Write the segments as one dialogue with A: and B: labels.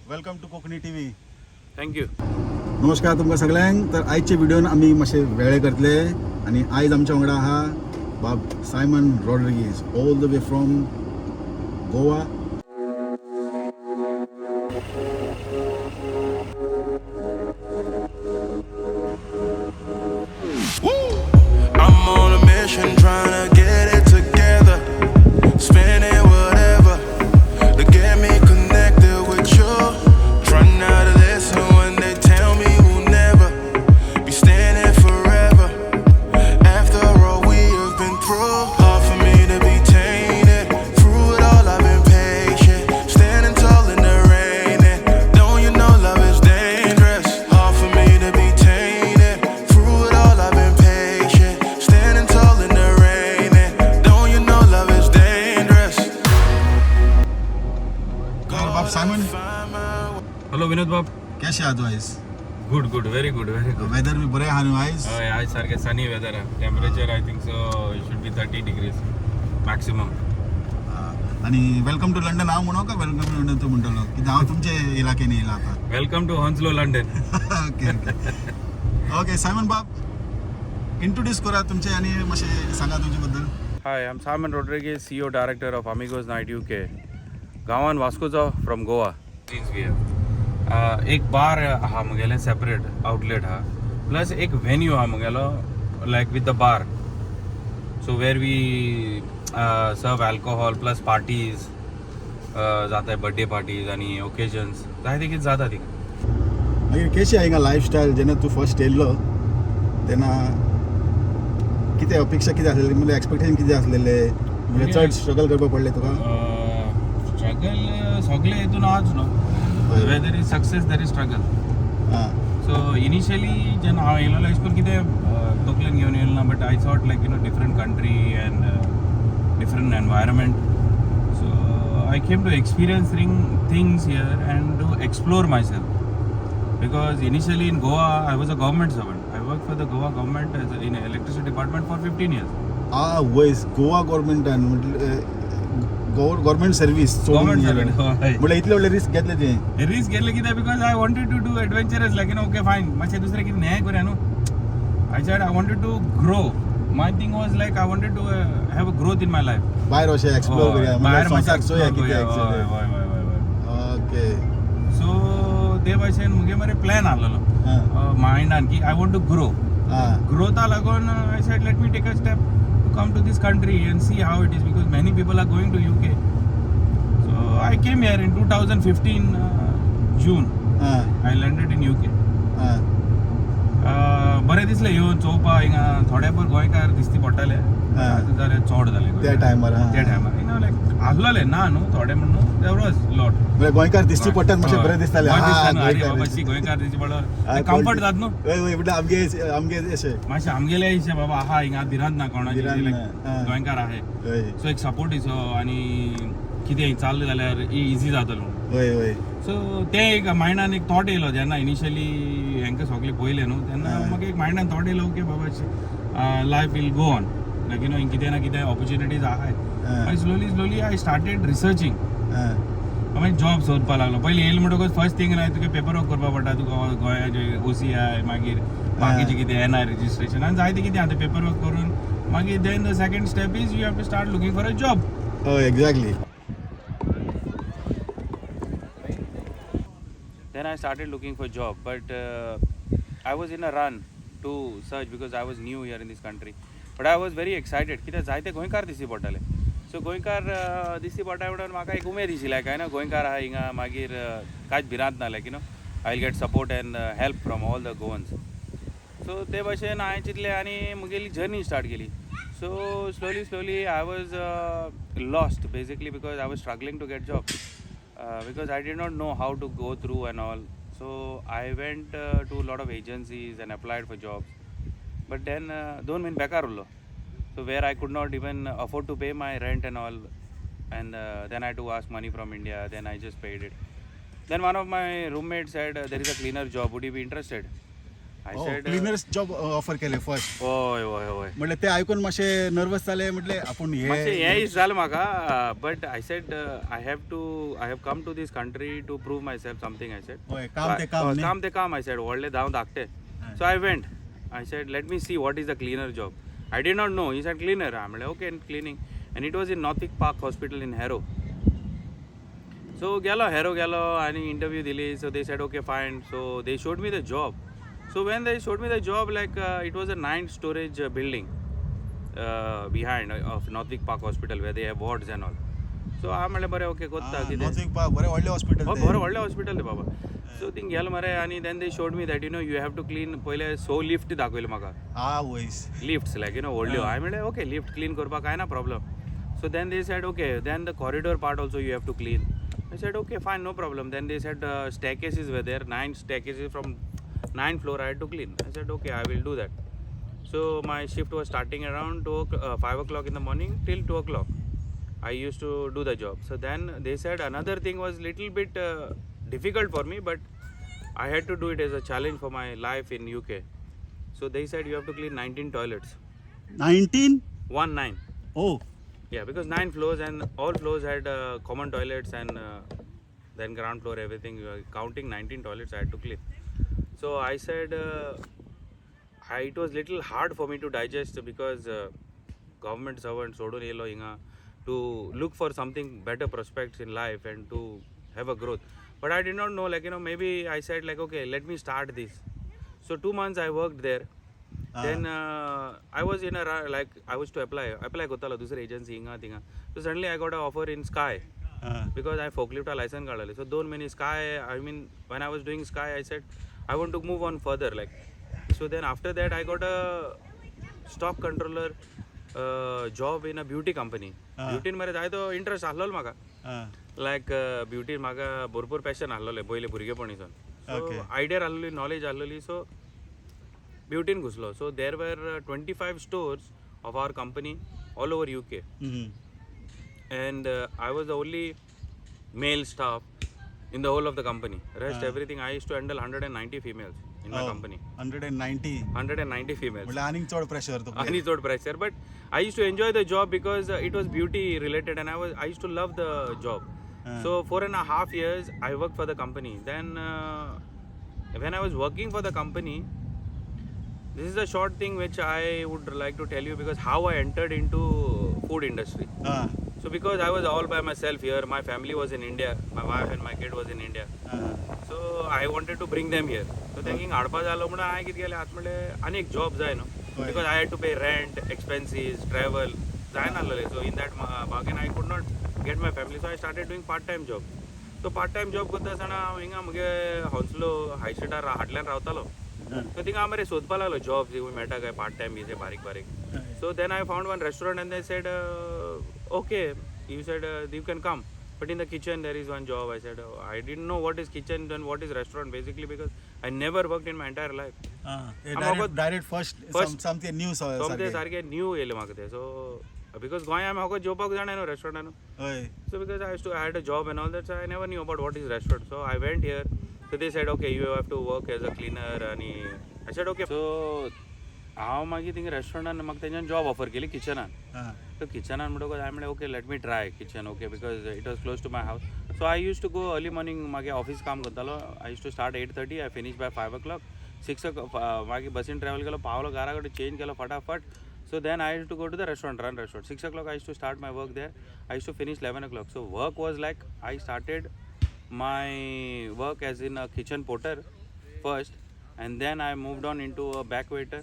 A: Welcome to Konkani TV.
B: Thank you.
A: नमस्कार तुमकां सगळ्यांक. तर आयच्या व्हिडियोन आमी मातशे वेळे करतले आनी आयज आमच्या वांगडा आहा बाब Simon Rodrigues, all the way from Goa.
C: I'm on a mission trying to get it together. Spending whatever to get me connected with you. Try not to listen when they tell me we'll never be standing forever. After all we have been through, hard for me to be tainted. Through it all, I've been patient. Standing tall in the rain. And don't you know love is dangerous? Hard for me to be tainted. Through it all, I've been patient. Standing tall in the rain. And don't you know love is dangerous?
A: तर बाब Simon,
B: hello विनोद बाब.
A: कशें आहा तूं आयज?
B: Good good, very good, very good.
A: Weather बी बरें आहा न्हू आयज?
B: हय, आयज सारकें सनी वेदर आहा. Temperature I think so should be 30 degrees maximum.
A: आनी welcome to London हांव म्हणो का welcome to London तूं म्हणटलो? कित्याक हांव तुमचे इलाकेन येयला आतां.
B: Welcome to Hounslow, London.
A: Okay okay okay Simon बाब, इंट्रोड्यूस करा तुमचे आनी मातशें सांगा तुमचे बद्दल.
B: Hi, I am Simon Rodrigues, CEO director of Amigos Night UK. गांवान वास्कोचो, फ्रॉम गोवा. एक बार आहा म्हगेलें, सेपरेट आउटलेट आहा, प्लस एक व्हेन्यू आहा म्हगेलो, like with the bar, so where we serve alcohol plus parties जाता, बर्थडे पार्टीज आनी ओकेजन्स जायते कितें जाता थिंगा.
A: मागीर कशी हिंगा लायफस्टायल? जेन्ना तूं फर्स्ट येयल्लो तेन्ना कितें अपेक्षा कितें आसलेली, म्हणजे एक्सपेक्टेशन कितें आसलेले? म्हणजे चड स्ट्रगल करपाक पडलें तुका?
B: स्ट्रगल सगळे हितून आहाच न्हू. Where there is success, there is struggle.
A: आं.
B: सो इनिशियली जेन्ना हांव येयलेलो, अशें करून कितें तकलेन घेवन येयलो ना, but I thought like different country and different environment, so I came to experience things here and to explore myself, because initially in Goa I was a government servant. I work for the Goa government as in electricity department for 15 years.
A: आ वयस, गोवा गव्हर्मेंटान, government service?
B: Government servant, हय.
A: म्हणल्यार इतले व्हडले risk घेतले तुवें?
B: Risk घेतले कित्याक? Because I wanted to do adventurous, like okay fine, मातशें दुसरें कितें हें करुया न्हू. I said I wanted to grow. My thing was like I wanted to have a growth in my life.
A: भायर अशें एक्सप्लोर करुया, म्हणजे
B: भायर
A: संवसार चोया
B: मातशें.
A: कितें.
B: हय हय हय.
A: ओके.
B: सो ते भाशेन मुगे मरे प्लॅन आहलेलो
A: हां.
B: मायंडान की I want to grow.
A: हां.
B: ग्रोथा लागून I said let me take a step to come to this country and see how it is, because many people are going to UK. So I came here in 2015 June.
A: हां.
B: I landed in UK.
A: हां.
B: बरें दिसलें येवन चोवपा. हिंगा थोडे भर गोंयकार दिसती पडटाले.
A: हा.
B: आतां जालें, चड जाले.
A: त्या टायमार, हा.
B: त्या टायमार you know लायक आसलोले ना न्हू थोडे म्हण न्हू, there was lot.
A: म्हणजे गोंयकार दिसची पडटात, मातशें बरें दिसतालें. हा, गोंयकार.
B: मातशी गोंयकार दिसची
A: हा,
B: पडलो, कम्फर्ट जात न्हू.
A: हय हय, म्हटल्यार आमगे आमगे अशें.
B: मातशें आमगेले अशें बाबा आहा हिंगा, भिरांत ना कोणाची.
A: भिरांत ना, हा.
B: गोंयकार आहे.
A: हय.
B: सो एक सपोर्ट इसो आनी कितें चाललें जाल्यार इजी जातलो म्हणून.
A: हय हय.
B: सो तें एक मायंडान एक थॉट येयलो. जेन्ना इनिशियली हेंकां सगळें पळयलें न्हू, तेन्ना
A: हय.
B: म्हाका एक मायंडान थॉट येयलो की बाबा life will go on, like कितें ना कितें ऑपॉर्च्युनिटीज आहाय.
A: हय.
B: मागीर slowly slowly I started researching.
A: हां.
B: मागीर जॉब सोदपाक लागलो. पयलीं येयलें म्हणटकूच फर्स्ट थिंग लायक तुका पेपर वर्क करपा पडटा. तुका गोंयाचे ओसीआय, मागीर बाकीचे कितें एनआय रजिस्ट्रेशन आनी जायते कितें आहा, तें पेपर वर्क करून मागीर then the second step is you have to start looking for a job.
A: हय, exactly.
B: Then I started looking for job, but I was in a run to search because I was new here in this country. But I was very excited कित्याक जायते गोंयकार दिसती पडटाले. So गोंयकार दिसती पडटा म्हणून म्हाका एक उमेद दिसली, काय ना गोंयकार आहा हिंगा, मागीर कांयच भिरांत ना, like I will get support and help from all the Goans. So ते भाशेन हांवें चिंतलें आनी म्हगेली जर्नी स्टार्ट केली. So slowly slowly I was lost basically because I was struggling to get job, because I did not know how to go through and all. So I went to lot of agencies and applied for jobs, but then दोन म्हयने बेकार उरलो, so where I could not even afford to pay my rent and all, and then I to ask money from India, then I just paid it. Then one of my roommate said there is a cleaner job, would you be interested? I said
A: cleaners job offer केले first?
B: हय हय हय.
A: म्हटलें ते आयकून मातशें nervous जाले, म्हटलें आपूण
B: मातशें
A: हे
B: हें is जालें म्हाका, but I said I have to, I have come to this country to prove myself something, I said.
A: हय, काम तें काम न्ही?
B: काम तें काम, I said, व्हडलें धांव धाकटें. So I went, I said, let me see what is the cleaner job. I did not know. He said cleaner. हांवें म्हणलें okay, cleaning. And it was in Northwick Park Hospital in Harrow. So गेलो, Harrow गेलो आनी interview दिली. So they said okay, fine. So they showed me the job. So when they showed me the job, like, it was a nine storage building behind of Northwick Park Hospital where they have wards and all. So हांव म्हणलें बरें, okay, कोत्ता कितें.
A: नॉर्थविक park बरें व्हडलें hospital.
B: हय, बरें व्हडलें हॉस्पिटल तें बाबा. सो थिंग गेलो मरे आनी then they showed me that you have to clean. पयले सो लिफ्ट दाखयल्यो म्हाका.
A: हा वयस.
B: लिफ्ट्स, लायक you know व्हडल्यो. हांवें म्हणलें ओके, लिफ्ट क्लीन करपाक कांय ना problem. So then they said okay, then the corridor part also you have to clean. I said okay, fine, no problem. Then they said staircases were there, nine staircases from nine floor I had to clean. I said okay, I will do that. So my shift was starting around 5 o'clock in the morning till 2 o'clock. I used to do the job. So then they said another thing was little bit difficult for me, but I had to do it as a challenge for my life in UK. So they said you have to clean 19 toilets.
A: 19?
B: 1 9.
A: Oh.
B: Yeah, because nine floors and all floors had common toilets and then ground floor, everything. Counting 19 toilets I had to clean. So I said it was little hard for me to digest because government servant सोडून येयलो हिंगा to look for something better prospects in life and to have a growth. But I did not know, like, maybe I said like, okay, let me start this. So 2 months I worked there. Then I was in a like I was to apply, apply करतालो दुसरे agency हिंगा थिंगा. So suddenly I got a offer in Sky because I फोकलिफ्टा licence काडलेलें. So दोन म्हयने Sky, I mean, when I was doing Sky, I said I want to move on further, like. So then after that I got a stock controller job in a beauty company. Butene मरे जायतो interest आसलेलो म्हाका. लायक butene म्हाका भरपूर passion आसलेलें पयलीं भुरगेपणीसून. So idea आसलेली, नॉलेज आसलेली, सो ब्युटीन घुसलो. So there were 25 stores of our company all over UK and I was the only male staff in the whole of the company. Rest everything, I used to handle 190 females in my company.
A: 190?
B: 190 females.
A: म्हटल्यार आनीक चड pressure तुका.
B: आनी चड pressure, but I used to enjoy the job because it was beauty related and I used to love the job. So 4.5 years I worked for the company. Then when I was working for the company, this is a short thing which I would like to tell you because how I entered into food industry.
A: हां
B: So because I was all by myself here, my family was in India, my wife and my kid was in India.
A: हां
B: So I wanted to bring them here. So thinking हाडपा जालो म्हणून हांवें कितें केलें आतां म्हणलें आनी एक जॉब जाय न्हू,
A: हय.
B: Because I had to pay rent, expenses, travel जायनासलेलें. So in that bargain I could not get my family, so I started doing part time job. So part time job करता आसतना हांव हिंगा म्हगे हाउन्सलो हाय स्ट्रिटार हाटल्यान रावतालो. सो थिंगा हांव मरे सोदपा लागलो जॉब मेळटा काय पार्ट टायम बी बारीक बारीक. So then I found one restaurant and they said, okay, you said you can come, but in the kitchen there is one job. I said, oh, I didn't know what is kitchen and what is restaurant basically because I never worked in my entire life.
A: Direct direct first
B: First-
A: सामकें new.
B: सोमतें सारकें new येयलें म्हाका तें. So because गोंया म्हाका जेवपाक जाणा न्हू रेस्टॉरंटान.
A: हय.
B: So because I had a job and all that, so I never knew about what is restaurant. So I went here. So they said, okay, you have to work as a cleaner. आणि I said, okay. So हांव मागीर थिंगा रेस्टॉरंटान म्हाका तेंच्यान job offer केली किचनान.
A: हां
B: so किचनान म्हणटकूच हांवें म्हणलें okay, let me try kitchen, okay, because it was close to my house. So I used to go early morning. मागीर ऑफीस काम करतालो. I used to start 8:30, I finish by 5 o'clock, 6 o मागीर बसीन travel केलो, पावलो घरा कडेन, change केलो फटाफट. So then I used to go to the restaurant, run restaurant. 6 o'clock I used to start my work there. I used to finish 11 o'clock. So work was like I started my work as in a kitchen porter first and then I moved on into a back waiter.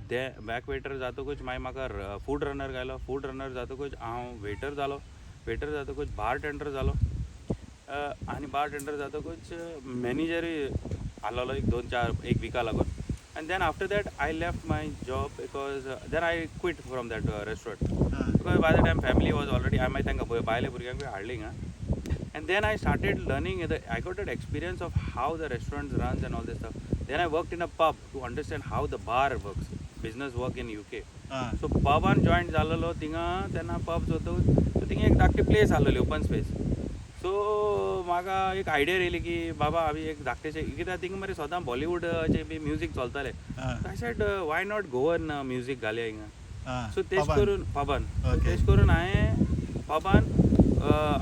B: They back waiter जातकूच मागीर म्हाका food runner घालो. Food runner जातकूच हांव waiter जालो. Waiter जातकूच bar tender जालो आनी बार टेंडर जातकूच मॅनेजरूय आसलेलो एक दोन चार एक विका लागून. And then after that I left my job because then I quit from that restaurant because by the time family was already, हांवें मागीर तांकां बायले भुरग्यांक हाडली हिंगा. And then I started learning, I got that experience of how the restaurants runs and all this stuff. Then I worked in a pub to understand how the bar works, business work in UK.
A: हां
B: so पबान join जालेलो थिंगा तेन्ना pub जातकूच, so थिंगा एक धाकटी place आसलेली, open space. So so म्हाका एक आयडिया येयली की बाबा आमी एक धाकटेशे, कित्याक थिंगा मरे सदां बॉलिवूडाचे बी म्युजीक चलताले. I said, why not Goan music घालया हिंगा? सो तेश
A: पबान.
B: करून पबान. तेश करून हांवें पबान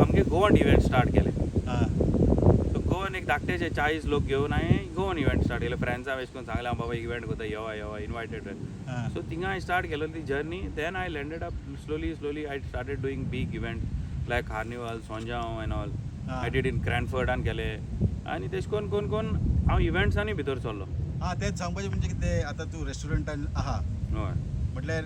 B: आमगे गोवन इव्हेंट स्टार्ट केले. सो गोवन एक धाकटेशे 40 लोक घेवन हांवें गोवन इव्हेंट स्टार्ट केले. फ्रेंड्सां अशें करून सांगलें, हांव बाबा इव्हेंट करता, येवा येवा, इनवायटेड. सो थिंगा हांवें स्टार्ट केलो ती journey. Then I landed up, slowly slowly I started doing big event like Carnival, Sonjav and all. I did in क्रॅनफर्डान केले आनी तेश करून कोण कोण हांव इव्हेंट्सांनी भितर सरलो.
A: हा, तेच सांगपाचें म्हणजे कितें, आतां तूं रेस्टॉरंटान आहा म्हटल्यार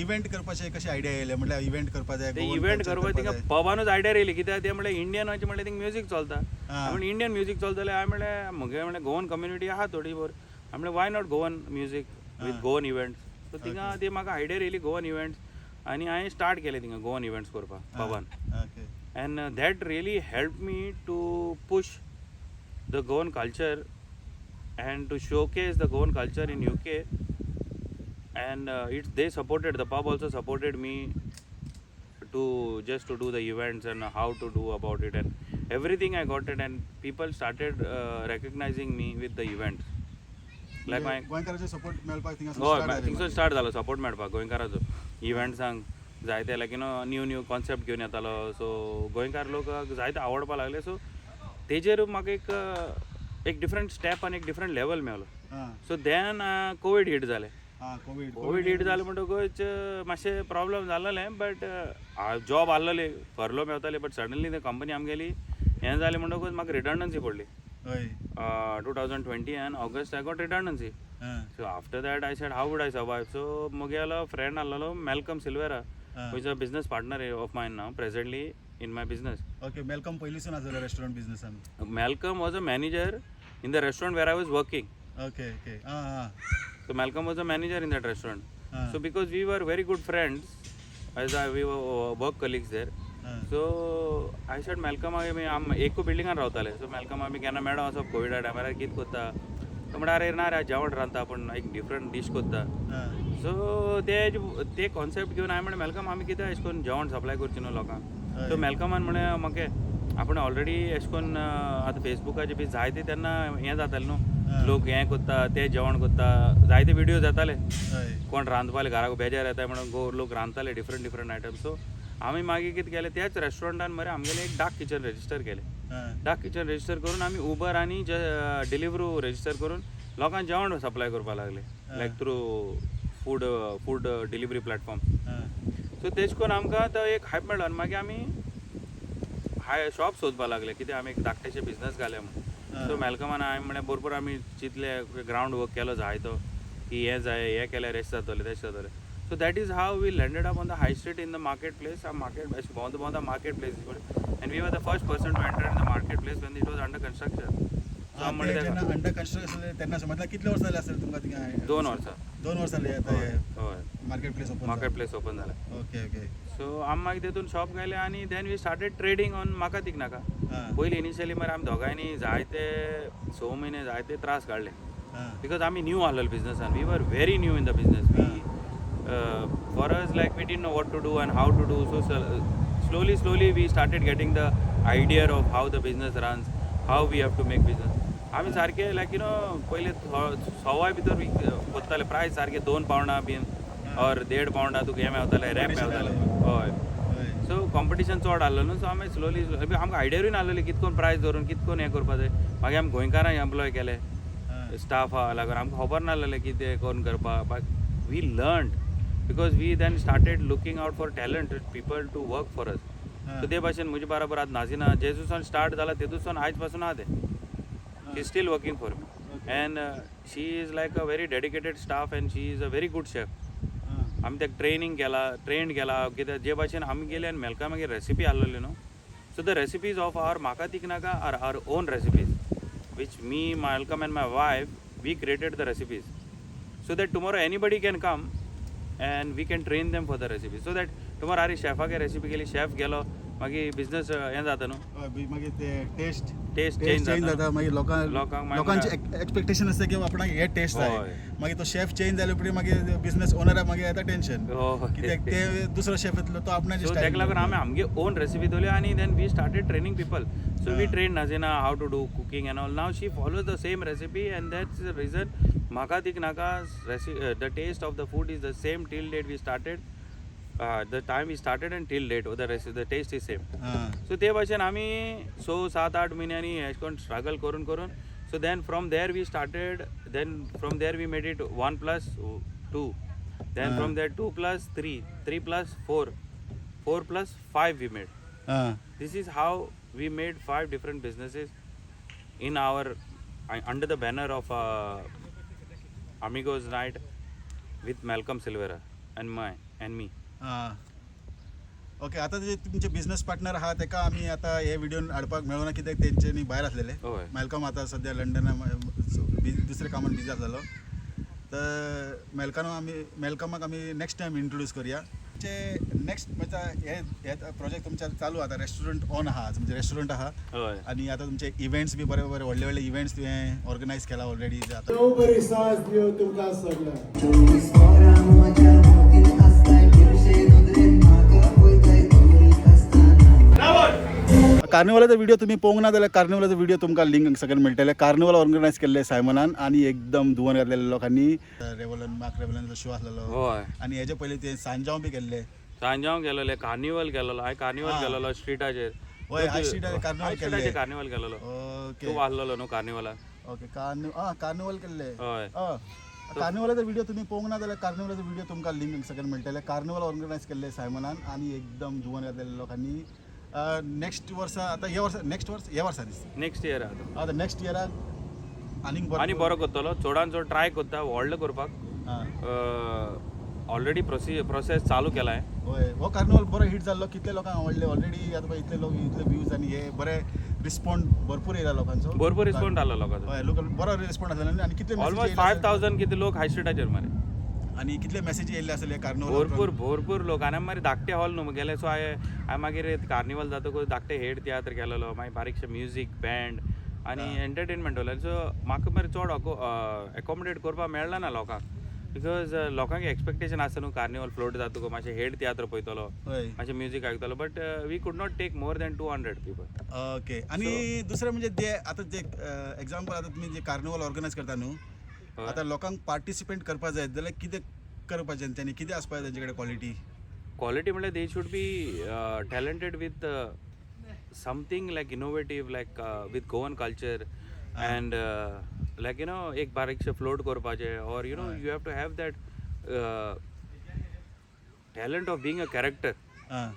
A: इव्हेंट करपाचें कशें आयडिया येयलें? म्हटल्यार इव्हेंट करपा जाय.
B: ते
A: गोवन
B: इव्हेंट
A: culture
B: करपाक
A: करपा
B: थिंगा
A: जाय.
B: पबानूच आयडिया येयली, कित्याक ते म्हणल्यार इंडियन वचें म्हणल्यार थिंग म्युजीक चलता. म्हणल्यार इंडियन म्युजीक चलतलें. हांवें म्हणलें, म्हगे म्हणल्यार गोवन कम्युनिटी आहा थोडी भोर. हांवें म्हणलें, why not Goan music with Goan events? So थिंगा ती म्हाका आयडिया येयली गोवन इव्हेंट्स आनी हांवें स्टार्ट केलें थिंगा गोवन इव्हेंट्स करपाक पबान. And that really helped me to push the Goan culture and to showcase the Goan culture in UK. And it's they supported, the pub also supported me to just to do the events and how to do about it and everything. I got it and people started recognizing me with the events like my
A: गोंयकारांचो support मेळपाक थिंगा
B: हय, थिंगसून start जालो support मेळपाक गोंयकाराचो. इव्हेंट्सांक जायते like new new concept घेवन येतालो. So गोंयकार लोक जायते आवडपाक लागले. सो तेजेर म्हाका एक एक डिफरंट स्टेप आनी एक डिफरंट लेवल मेवलो. सो then Covid hit जालें.
A: हा, कोवीड.
B: कोवीड हिट जालें म्हणटकूच मातशें प्रॉब्लम जालेलें, बट जॉब आहलेली, फरलो मेवताले, बट सडनली ते कंपनी आमगेली हें जालें म्हणटकूच म्हाका रिडंडन्सी पडली. 2020 and August I got redundancy. So after that I said, how would I survive? So म्हगेलो फ्रेंड आहलेलो Malcolm Silveira, who is a business partner of mine now presently in my business.
A: Okay, Malcolm पयलींसून आसलेलो restaurant बिझनेसान?
B: Malcolm was a manager in the restaurant where I was working.
A: Okay okay ah ah
B: So Malcolm was a manager in that restaurant. So because we were very good friends, as we were work colleagues there. So I said, Malcolm, आमी आम एकू बिल्डिंगान रावताले. So Malcolm आमी केन्ना मेळो वचप कोविडा टायमार, कितें करता? तो म्हणटा, अरे ना रे, जेवण रांदता पूण एक डिफरंट डीश करता. सो ते ते कॉन्सेप्ट घेवन हांवें म्हणलें, मॅल्कम, आमी कितें अशें करून जेवण सप्लाय करचें न्हू लोकांक? सो मॅल्कमान म्हणलें म्हाका, आपण ऑलरेडी अशें करून आतां फेसबुकाचेर बी जायते तेन्ना हें जातालें न्हू, लोक हें करता, ते जेवण करता, जायते विडियो जाताले. कोण रांदपाले, घराक बेजार येता म्हणून गो लोक रांदताले डिफरंट डिफरंट आयटम. सो आमी मागीर कितें केलें, त्याच रेस्टॉरंटान मरे आमगेलें एक डार्क किचन रजिस्टर केलें. डार्क किचन रजिस्टर करून आमी उबर आनी डिलिव्हरी रजिस्टर करून लोकांक जेवण सप्लाय करपाक लागले, like through food delivery platform. So तेज करून आमकां तो एक हायप मेळ्ळो आनी मागीर आमी हाय शॉप सोदपाक लागले, कित्याक आमी एक धाकटेशे बिजनस घाले म्हणून. सो मॅल्कमान हांवें म्हणलें, बरोबर आमी चिंतले, ग्रावंड वर्क केलो जायतो की हें जाय, हें केल्यार अशें जातलें, तशें जातलें. So that is how we landed up on the high street in the market place. Market अशें भोंवता भोंवता market place, and we were the first person to enter in the market place when it was under construction. So म्हणलें
A: जेन्ना under construction आसलें तेन्ना समजल्यार कितले वर्सां जाले आसतले तुमकां थिंगा?
B: 2 वर्सां.
A: 2 वर्सां जाली आतां
B: हय हय.
A: Market place open?
B: Market place open जालें.
A: ओके ओके
B: सो आमी मागीर तेतून शॉप घायलें आनी then we started trading on म्हाका तीक नाका. पयलीं इनिशियली मरे आमी दोगांयनी जायते 6 म्हयने जायते त्रास काडले, because आमी न्यू आहलेले बिजनसान. We were very new in the business. We for us, like, we didn't know what to do and how to do. So slowly slowly we started getting the idea of how the business runs, how we have to make business. आमी सारके लायक you know पयले सवाय भितर कोत्ताले प्रायस, सारके 2 पावंडा बीन or 1.5 पावंडा तुका हें मेवतालें, rap मेवतालें, हय. सो कॉम्पिटिशन चड आहलो न्हू. सो आमी स्लोली, आमकां आयडियारूय नासलेली कित करून प्रायस धरून कित करून हें करपा जाय. मागीर आमी गोंयकारांक एम्प्लॉय केले स्टाफा लागून. आमकां खबर नासलेलें कितें करून करपा, but we learn because we then started looking out for talented people to work for us. So ते भाशेन म्हजे बराबर आतां नाजिना जेजूसान स्टार्ट जाला, तेतूसान आयज पासून आहा तें. She is still working for me and she is like a very dedicated staff and she is a very good chef. आमी ताका ट्रेनींग केला, ट्रेंड केला, कित्याक जे भाशेन आमी गेले आनी मेलका मागीर रेसिपी आहलेली न्हू. So the recipes of our म्हाका तीक नाका are our own recipes, which me, Malcolm and my wife, we created the recipes so that tomorrow anybody can come and we can train them for the recipe, so that tomorrow अरे शेफाके recipe केली, chef गेलो मागीर business हें जाता न्हू.
A: हय, मागीर ते test
B: test
A: test
B: change
A: change
B: जाता.
A: जाता मागीर लोकांक
B: लोकांक मागीर
A: लोकांचे एक्सपेक्टेशन आसता की आपणाक हे टेस्ट जाय.
B: हय.
A: मागीर तो शेफ चेंज जाले उपरांत मागीर बिजनेस ओनराक मागीर येता टेन्शन, कित्याक ते दुसरो शेफ येतलो तो आपणाचे
B: सो ताका लागून आमी आमगे ओन रेसिपी दवरली आनी then we started training people. So we train Nazina how to do cooking and all. Now she follows the same recipe and that's the reason म्हाका तीक नाका the taste of the food is the same till date we started, the time we started and till date the taste is same. So ते भाशेन आमी स सात आठ म्हयन्यांनी अशें करून स्ट्रगल करून करून, so then from there we started, then from there we made it 1 plus 2, then from there 2 plus 3, 3 plus 4, 4 plus 5 we made.
A: हां.
B: This is how we made five different businesses in our under the banner of Amigos Night with Malcolm Silvera and my and me.
A: हां, okay. आतां जे तुमचे business partner आहा तेका आमी आतां हे व्हिडियोन हाडपाक मेळना, कित्याक तेंच्यांनी भायर आसलेले.
B: हय.
A: मॅलकम आतां सद्या लंडना दुसऱ्या कामान बिजी आसलेलो, तर मेलकानो आमी मेलकमाक आमी नेक्स्ट टायम इंट्रोड्यूस करूया. तुमचे नेक्स्ट म्हणजे हे हे प्रोजेक्ट तुमचे चालू आतां रेस्टॉरंट ऑन आहा, तुमचे रेस्टॉरंट आहा.
B: हय.
A: आनी आतां तुमचे इव्हेंट्स बी बरे बरे व्हडले व्हडले इव्हेंट्स तुवें ऑर्गनायज केला ऑलरेडी आतां.
D: देव बरी साथ दिवं तुमकां सगळ्यांक.
E: 24 वरां म्हज्या मोगीन आसताय, तिरशे नदरेन म्हाका पळयताय दवरीत आसतना.
A: कार्निवलाचो व्हिडिओ तुम्ही पळोवंक ना जाल्यार कार्निवलाचो व्हिडिओ तुमकां लिंक सगळें मेळटले. कार्निवल ऑर्गनायज केल्ले सायमनान आनी एकदम धुवन घातलेले लोकांनी. रेवलन मार्क रेवलनाचो शो आसलेलो.
B: हय.
A: आनी हेजे पयलीं ते सांजांव बी केल्ले.
B: सांजांव गेलेले, कार्निवल गेलेलो हांवें, कार्निवल गेलेलो स्ट्रिटाचेर.
A: हय, हाय स्ट्रीटाचेर कार्निवल केल्ले.
B: कार्निवल गेलेलो.
A: ओके.
B: तूं आहलेलो न्हू कार्निवलाक.
A: ओके, आं, कार्निवल केल्ले.
B: हय.
A: हय, कार्निवलाचो व्हिडिओ तुम्ही पळोवंक ना जाल्यार कार्निवलाचो व्हिडिओ तुमकां लिंक सगळें मेळटले. कार्निवल ऑर्गनायज केल्ले सायमनान आनी एकदम धुवन घातलेले लोकांनी. नेक्स्ट वर्सा आतां हे वर्सा, नेक्स्ट वर्स, हे वर्सा दिसता.
B: नेक्स्ट इयर आतां.
A: आतां नेक्स्ट इयराक आनीक बरो
B: आनी बरो करतलो, चडान चड ट्राय करता व्हडलो करपाक.
A: आं.
B: ऑलरेडी प्रोसेस चालू केलाय.
A: हय, हो कार्निवल बरो हिट जाल्लो, कितले लोकांक आवडले ऑलरेडी. आतां पळय इतले लोक, इतले व्यूज आनी हे बरे रिस्पॉन्ड भरपूर येयला लोकांचो.
B: भरपूर रिस्पॉन्ड आलो लोकांचो.
A: हय, लोक बरो रिस्पॉन्ड आसलेलो आनी कितले message
B: almost
A: येयले
B: 5,000 कितें लोक हाय स्ट्रिटाचेर मरे.
A: आनी कितले मॅसेजी येयल्ले आसले कार्निवल.
B: भरपूर भरपूर लोक. आनी मागीर धाकटे हॉल न्हू गेले, सो हांवें हांवें मागीर कार्निवल जातकूच धाकटे हेड तियात्र केलेलो, मागीर बारीकशें म्युजीक बँड आनी एंटरटेनमेंट दवरलें. सो म्हाका मरे चड एकोमोडेट करपाक मेळना ना लोकांक, because लोकांक एक्सपेक्टेशन आसता न्हू कार्निवल फ्लोट जातकूच मातशें हेड तियात्र पळयतलो,
A: हय
B: मातशें म्युजीक आयकतलो, but we could not take more than 200 people.
A: Okay, आनी दुसरें म्हणजे जे आतां जे एग्जाम्पल आतां तुमी जे कार्निवल ऑर्गनायज करता न्हू,
B: हय.
A: आतां लोकांक पार्टिसिपेट करपाक जाय जाल्यार कितें करपाचें तेंच्यांनी, कितें आसपाक जाय तेंचे कडेन क्वॉलिटी?
B: क्वालिटी म्हणल्यार they should be talented with something like innovative, like with Goan culture and like एक बारीकशें फ्लोट करपाचें, or you have to have that talent of being a character,
A: आं.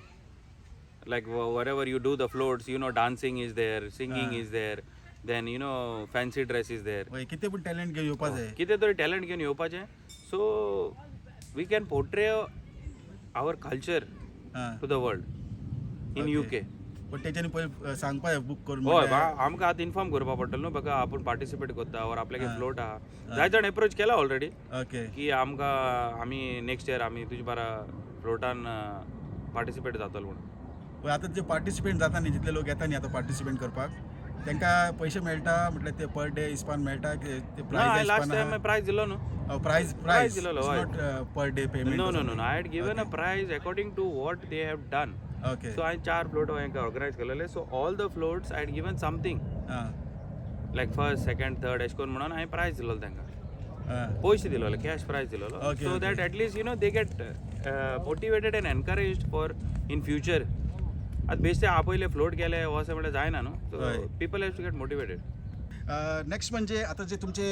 B: Like wherever you do the floats, dancing is there, singing is there, then fancy dress is there.
A: हय, कितें पूण talent घेवन येवपा जाय.
B: कितें तरी टॅलंट घेवन येवपाचें, so we can portray our culture
A: आं
B: to the world in UK.
A: पण तेच्यांनी पयलीं सांगपा जाय बूक करून
B: हय.
A: म्हणल्यार.
B: आमकां आतां इन्फॉर्म करपा पडटलो न्हू बाका आपूण पार्टिसिपेट करता और आपल्याक फ्लोट आहा. जाय जाण एप्रोच केला ऑलरेडी की आमकां आमी नेक्स्ट इयर आमी तुजे बारा फ्लोटान पार्टिसिपेट जातलो म्हणून.
A: पळय आतां जे पार्टिसिपेंट जाता न्ही, जितले लोक येता न्ही आतां पार्टिसिपेंट करपाक, तांकां पयशे मेळटा म्हटल्यार ते पर डे हिसपान मेळटा की ते
B: ना, लास्ट
A: प्रायज?
B: टायम प्रायज दिलो न्हू.
A: प्रायज?
B: प्रायज दिलेलो, हय.
A: Not per day payment?
B: No, I had given a prize according to what they have done. So हांवें चार फ्लोट हांवें ऑर्गनायज केलेले, so all the floats I had given something
A: आं
B: लायक first, second, third अशें करून म्हणून हांवें प्रायज दिलेलो तांकां.
A: आं.
B: पयशे दिलेले, कॅश प्रायज दिलेलो. So that at least they get motivated and encourage for in future. आतां बेश्टे आपयले फ्लोट गेले अशें म्हणल्यार जायना न्हू.
A: हय.
B: So people have to get motivated.
A: Next म्हणजे आतां जे तुमचे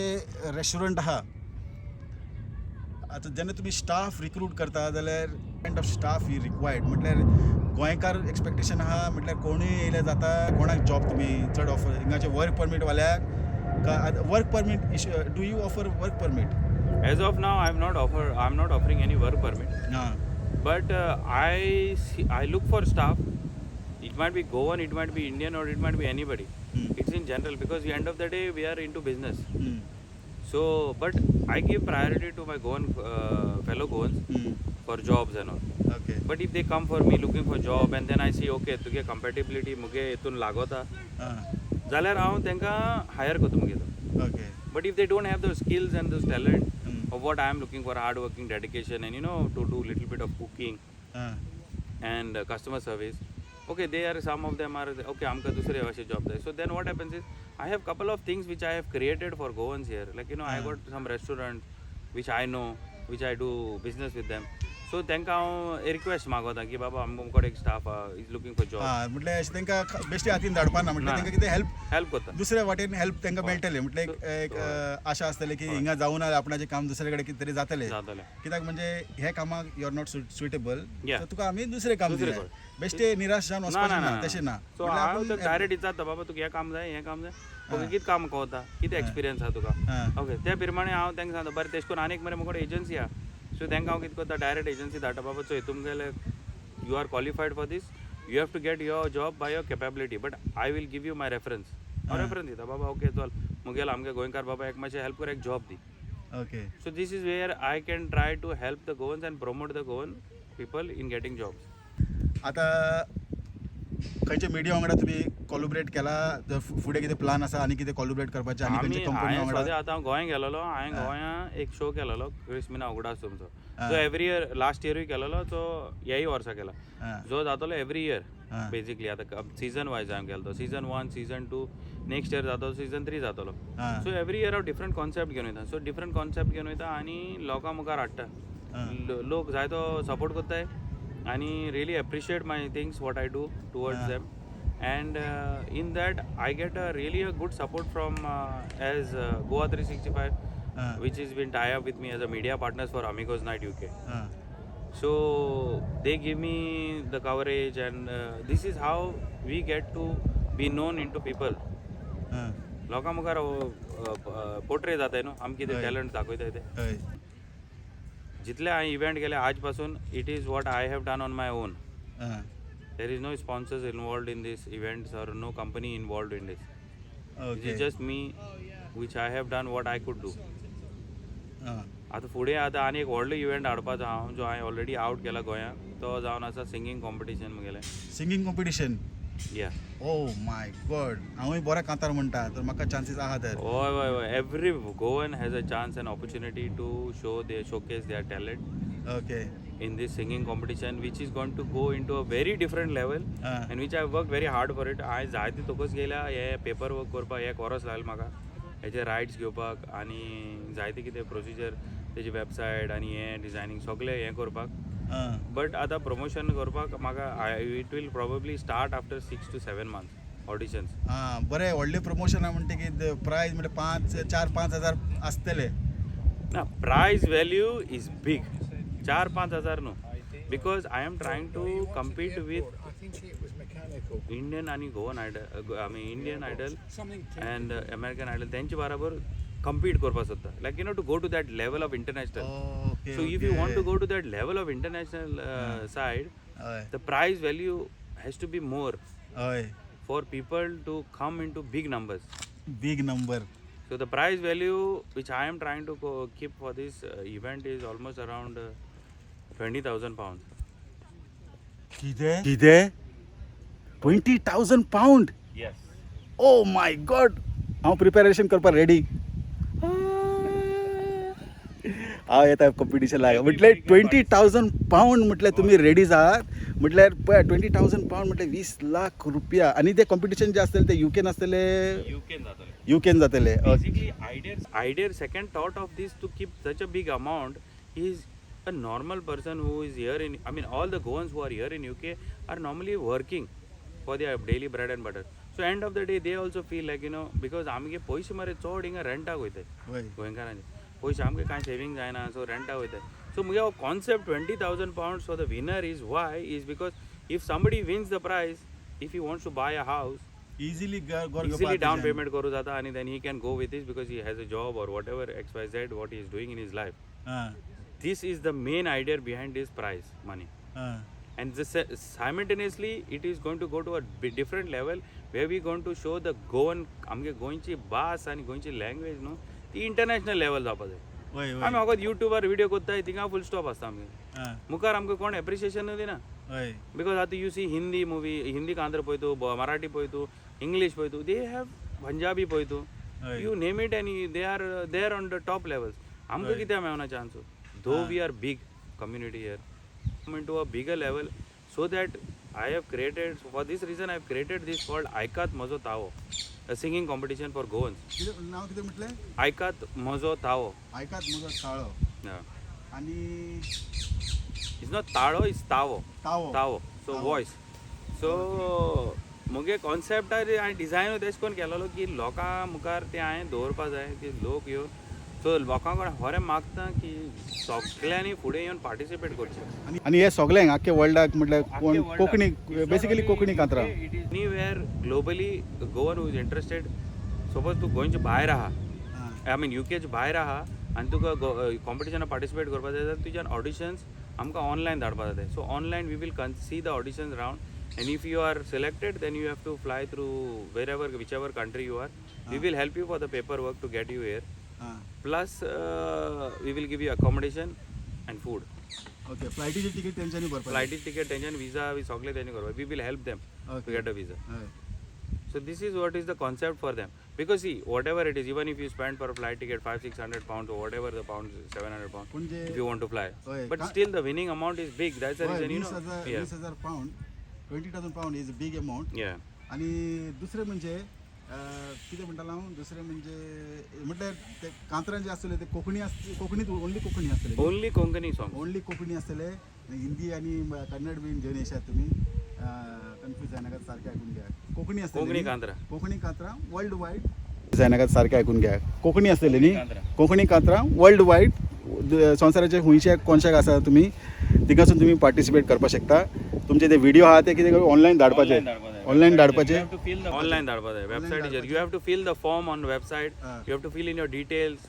A: रेस्टॉरंट आहा, आतां जेन्ना तुमी स्टाफ रिक्रूट करता जाल्यार kind of staff he required? म्हटल्यार गोंयकार एक्सपेक्टेशन आहा, म्हटल्यार कोणूय येयल्यार जाता? कोणाक जॉब तुमी चड ऑफर, हिंगाचे वर्क परमीट वाल्याक? Work permit issue, do you offer work permit?
B: As of now I am not offering any work permit.
A: हां.
B: But I look for staff. It might be Goan, it might be Indian, or it might be anybody. It's in general because the end of the day we are into business. So but I give priority to my Goan fellow Goans for jobs and all.
A: Okay.
B: But if they come for me looking for job and then I see, okay, तुगे compatibility मुगे हितून लागोता जाल्यार हांव तांकां higher करता मुगे.
A: Okay.
B: But if they don't have those skills and those talent of what I am looking for, hard working, dedication, and to do little bit of cooking and customer service, okay, they are, some of them are okay, आमकां दुसरे अशे job जाय. So then what happens is I have couple of things which I have created for Goans here. Like I got some restaurant which I know, which I do business with them. So तांकां हांव request मागोता की बाबा, आमकां कडेन एक staff is looking for job.
A: हा, म्हटल्यार अशें तांकां बेश्टे हातीन धाडपा ना, म्हटल्यार
B: ना.
A: तांकां कितें हेल्प
B: हेल्प करता.
A: दुसऱ्या वाटेन हेल्प तांकां मेळटलें. म्हटल्यार एक एक आशा आसतली की हिंगा जावना जाल्यार आपणाचें काम दुसरे कडेन कितें तरी जातलें.
B: जातलें.
A: कित्याक म्हणजे हे कामाक you are not suitable, तर तुका आमी दुसरें काम
B: दुसरें
A: दिलें.
B: कडेन.
A: बेश्टे निराश जावन
B: ना
A: वचपाचें
B: ना
A: ना,
B: ना,
A: तशें ना.
B: सो
A: म्हटल्यार
B: हांव
A: आपूण
B: डायरेक्ट विचारता, बाबा, तुका हें काम जाय, हें काम जाय, ओके, कितें काम कळता, कितें एक्सपिरियन्स आहा तुका? ओके, त्या प्रमाणे हांव तांकां सांगता. बरें, तेश करून आनी एक मरे म्हजे कडेन एजन्सी आहा. सो तांकां हांव कितें करता, डायरेक्ट एजन्सी धाडटा, बाबा चोय, तुमगेले you are qualified for this, you have to get your job by your capability, but I will give you my reference. हांव रेफरन्स दिता, बाबा ओके चल, मुगेलो आमगे गोंयकार बाबा एक मातशें हेल्प कर, एक job the.
A: Okay.
B: So this is where I can try to help the Goans and promote the Goan people in getting jobs.
A: आतां खंयच्या मिडिया वांगडा तुमी कोलॅबोरेट केला? तर फुडें कितें प्लान आसा आनी कितें कोलॅबोरेट करपाचें आनी
B: आमी
A: खंयच्या कंपनी
B: हांवें
A: वांगडा?
B: सद्या आतां हांव गोंय गेलेलो. हांवें गोंया एक शो केलेलो, क्रिस्मिना उगडास तुमचो. सो एवरी इयर, लास्ट इयरूय केलेलो, सो ह्याय वर्सा केला. जो जातलो एवरी इयर. बेसिकली आतां सिजन वायज हांवें केलो तो season 1, season 2, next year जातलो सीजन 3 जातलो. सो एवरी इयर हांव डिफरंट कॉन्सेप्ट घेवन वयता. सो डिफरंट कॉन्सेप्ट घेवन वयता आनी लोकां मुखार हाडटा. लोक जायतो सपोर्ट करताय आनी really appreciate my things, what I do towards them, and in that I get a really a good support from as Goa 365, which is been tie up with me as a media partners for Amigos Night UK.
A: Ah.
B: So they give me the coverage, and this is how we get to be known into people.
A: आं.
B: लोकां मुखार portray जाताय न्हू, आमी कितें talent दाखयताय ते.
A: हय.
B: जितले हांवें इव्हेंट केले आज पासून, it is what I have done on my own.
A: Ah.
B: There is no sponsors involved in this events or no company involved in this. It
A: okay.
B: is just me, which I have done what I could do.
A: आं.
B: आतां फुडें आतां आनी एक व्हडलो event हाडपाचो हांव, जो हांवें ऑलरेडी आवट केला गोंयांत, तो जावन आसा सिंगींग कॉम्पिटिशन मुगेलें.
A: Singing competition?
B: या.
A: ओ my God, हांवूय बरो कांतार म्हणटा, तर म्हाका चान्सीस आहा तर.
B: हय हय हय, every Goan has a chance and opportunity to show they showcase their talent
A: okay.
B: In this singing competition, which is going to go into a very different level and which I worked very hard for it. हांवें जायते तोकस गेल्या हे paper work करपाक. हे कोरस लागले म्हाका हेचे रायट्स घेवपाक आनी जायते कितें प्रोसिजर, तेजी वेबसायट आनी हें डिजायनींग सगळें हें करपाक.
A: आं.
B: बट आतां प्रमोशन करपाक म्हाका it will probably start after 6 to 7 months, auditions.
A: आं, बरें, व्हडलें प्रमोशन आहा म्हणटकीर प्रायज म्हणल्यार पांच चार पांच हजार आसतले.
B: ना, प्रायज व्हॅल्यू is big. 4-5 हजार न्हू, because I am trying to compete with
D: I think it was mechanical.
B: Indian आणि Goan Idol, I mean Indian Idol
D: Something to
B: and American idol, तेंचे बराबर compete करपाक सोदता, like to go to that level of international.
A: Okay.
B: So if you want to go to that level of international side,
A: हय.
B: The prize value has to be more
A: हय.
B: For people to come into big numbers.
A: Big number.
B: So the prize value which I am trying to keep for this event is almost around £20,000.
A: कितें कितें, 20,000 pound?
B: Yes.
A: Oh my God, हांव preparation करपाक ready. हांव येता कॉम्पिटिशनाक. म्हटल्यार 20,000 pound म्हटल्यार तुमी ready जाहात. म्हटल्यार पळय, 20,000 पावंड म्हटल्यार 20 लाख रुपया. आनी ते कॉम्पिटिशन जे आसतलें ते युकेन आसतले?
B: युकेन जातले.
A: युकेन जातले.
B: Basically, idea, second thought of this to keep such a big amount is a normal person who is here in, I mean, all the Goans who are here in UK are normally working for their daily bread and butter. So end of the day, they also feel like because आमगे पयशे मरे चड हिंगा रेंटाक वयताय.
A: वय.
B: गोंयकारांचे पयशे आमगे कांय सेवींग जायना, सो रेंटाक वयताय. सो मुगे हो concept £20,000 for the winner is why is because if somebody wins the prize, if he wants to buy a house,
A: easily.
B: Easily down payment करू जाता आणि then he can go with it because he has a job or whatever XYZ what he is doing in his life.
A: हां.
B: This is the main idea behind this prize money.
A: हां.
B: And this, simultaneously it is going to go to a different level where we going to show the Goan, आमगे गोंयची भास आनी गोंयची language न्हू. ती international level जावपा जाय.
A: वय वय
B: आमी फकत युट्यूबार व्हिडियो कोत्ताय, थिंगा फूल स्टॉप आसता आमगे.
A: आं
B: मुखार आमकां कोण एप्रिशिएशनूय दिना.
A: वय.
B: Because आतां you see Hindi movie, Hindi कांतार पळय तूं, मराठी पळय तूं, इंग्लीश पळय तूं, they have Punjabi पळय तूं,
A: हय.
B: You name it आनी they are there on the top levels. आमकां कित्याक मेळना chance, though we are big community here? To a bigger level, so that I have created, for this reason I have created this called आयकात म्हजो तावो, a singing competition for Goans.
A: कितें नांव कितें म्हटलें?
B: आयकात म्हजो तावो.
A: आयकात म्हजो ताळो आनी
B: it's not ताळो, it's Tavo.
A: Tavo.
B: Tavo, so
A: Tavo.
B: Voice. So मुगे कॉन्सेप्ट आनी डिजायनूय तेश कोन्न केलोलो की लोकां मुखार तें हांवें दवरपा जाय की लोक येवन, सो लोकां कडेन खरें मागता की सगल्यांनी फुडें येवन पार्टिसिपेट करचें.
A: आनी आनी हे सगळ्यांक आख्खे वर्ल्डाक, म्हटल्यार कोण कोंकणी, बेसिकली कोंकणी कांतरां.
B: It is anywhere globally, Goan who is interested. Suppose तूं गोंयचे भायर आहा, I mean युकेच्या भायर आहा आनी तुका कॉम्पिटिशनाक पार्टिसिपेट करपाक जाय जाल्यार तुज्यान ऑडिशन्स आमकां ऑनलायन धाडपाक जाय. So online we will see the auditions round, and if you are selected, then you have to fly through wherever, whichever country you are. We will help you for the paper work to get you here,
A: आं
B: plus we will give you accommodation and food.
A: Okay, फ्लायटीची ticket तेंच्यांनी भरपाक.
B: फ्लायटी ticket तेंच्यान, visa बी सगळें तेंच्यानी करपाक. We will help them to get a visa.
A: हय.
B: So this is what is the concept for them. Because see, whatever it is, even if you spend for a flight ticket 500-600 pounds or whatever the pounds, 700 pounds,
A: पूण जे
B: if you want to fly,
A: हय,
B: but still the winning amount is big. That's the
A: हय,
B: reason, you
A: वीस
B: know.
A: हजार, 20,000 pound, 20,000 pound is a big amount. आनी दुसरें म्हणजे कितें म्हणटालो हांव, दुसरें म्हणजे म्हटल्यार ते कांतरां जे आसतले ते कोंकणी आस, कोंकणीत, ओन्ली कोंकणी आसतले?
B: Only Konkani song.
A: Only Konkani आसतले. हिंदी आनी कन्नड बीन घेवन येशात तुमी, कन्फ्यूज जायनाकात, सारकें आयकून घेयात. कोंकणी आसतली.
B: कोंकणी कांतरां.
A: कोंकणी कांतरां वर्ल्ड वायड. जायनाकात, सारकें आयकून घेयात. कोंकणी आसतली न्ही?
B: कांतरां.
A: कोंकणी कांतरां वर्ल्ड वायड, संवसाराचे खुंयच्या कोनशाक आसा तुमी, थिंगासून तुमी पार्टिसिपेट करपाक शकता. तुमचे ते व्हिडिओ आहा ते कितें ऑनलायन धाडपाचे? ऑनलायन धाडपाचे.
B: ऑनलायन धाडपा जाय वेबसायटीचेर. You have to fill the form on website. You have to fill in your details.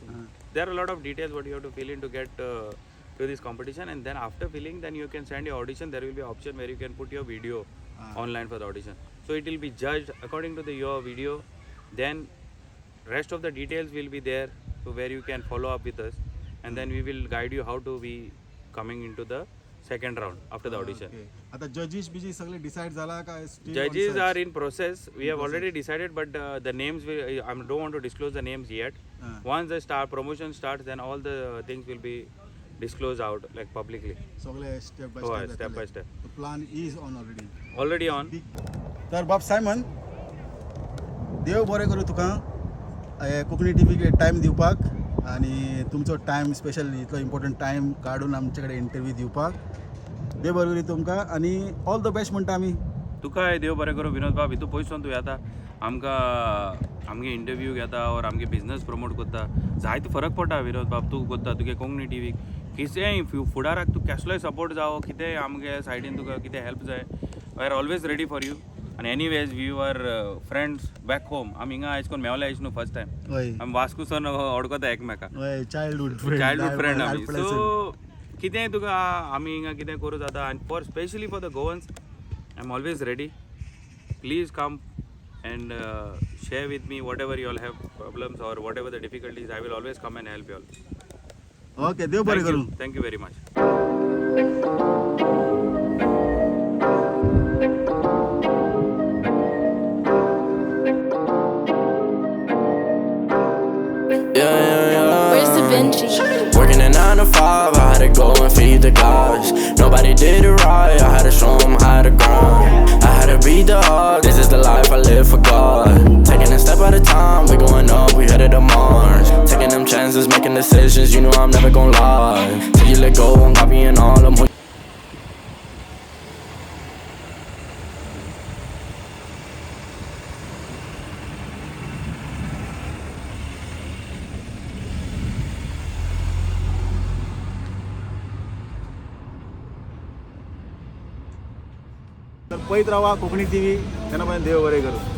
B: There are lot of details what you have to fill in to get to this competition, and then after filling, then you can send your audition. There will be option where you can put your video online for the audition. So it will be judged according to the your video. Then rest of the details will be there, so where you can follow up with us, and then we will guide you how to be coming into the second round after the audition.
A: Okay. आता जजीस बिजीस सगळे decide जाला काय still on
B: Judges
A: search?
B: are in process. We have already decided, but the names will, I don't want to disclose the names yet. Once the start promotion starts, then all the things will be disclosed out, like publicly.
A: सगळे step by
B: हय,
A: step.
B: Step by step.
A: Plan is on already.
B: Already on.
A: तर बाब Simon, देव बरें करूं तुका हे Konkani टीव्हीक time दिवपाक आनी तुमचो टायम स्पेशल इतलो इम्पॉर्टंट टायम काडून आमचे कडेन इंटरव्यू दिवपाक. देव बरें करूं तुमकां आनी ऑल the best म्हणटा आमी.
B: तुकाय देव बरें करूं विनोद बाब. हितू पयसून तूं येता, आमकां आमगे इंटरव्यू घेता और आमगे बिजनस प्रमोट करता. जायते फरक पडटा विनोद बाब तूं करता तुगे कोंकणी टीव्हीक. कितेंय फुडाराक तूं कसलोय सपोर्ट जावो, कितेंय आमगे सायडीन तुका कितें हेल्प जाय, we are always ready for you. आनी anyways, we are friends back home. आमी हिंगा एश कोन्न मेवले न्हू फर्स्ट टायम.
A: हय.
B: आमी वास्कोसून वळखता एकमेकाक.
A: हय, चायल्डहूड फ्रेंड.
B: चायल्डहूड फ्रेंड आमी. सो कितेंय तुका आमी हिंगा कितें करूं जाता, आनी for specially for the Goans, I am always ready. Please come and share with me whatever you all have problems or whatever the difficulties. I will always come and help you all.
A: Okay, देव बरें करूं.
B: Thank you very much.
C: Yeah.
F: Where's Da Vinci?
C: Working a 9 to 5, I had to go and feed the guys. Nobody did it right, I had to show 'em how to grind. I had to beat the odds, this is the life I live for God. Taking a step at a time, we going up, we headed to Mars. Taking them chances, making decisions, you know I'm never gonna lie. Till you let go, I'm copying all them.
A: तर पळयत रावा Konkani TV. तेन्ना पर्यंत देव बरें करूं.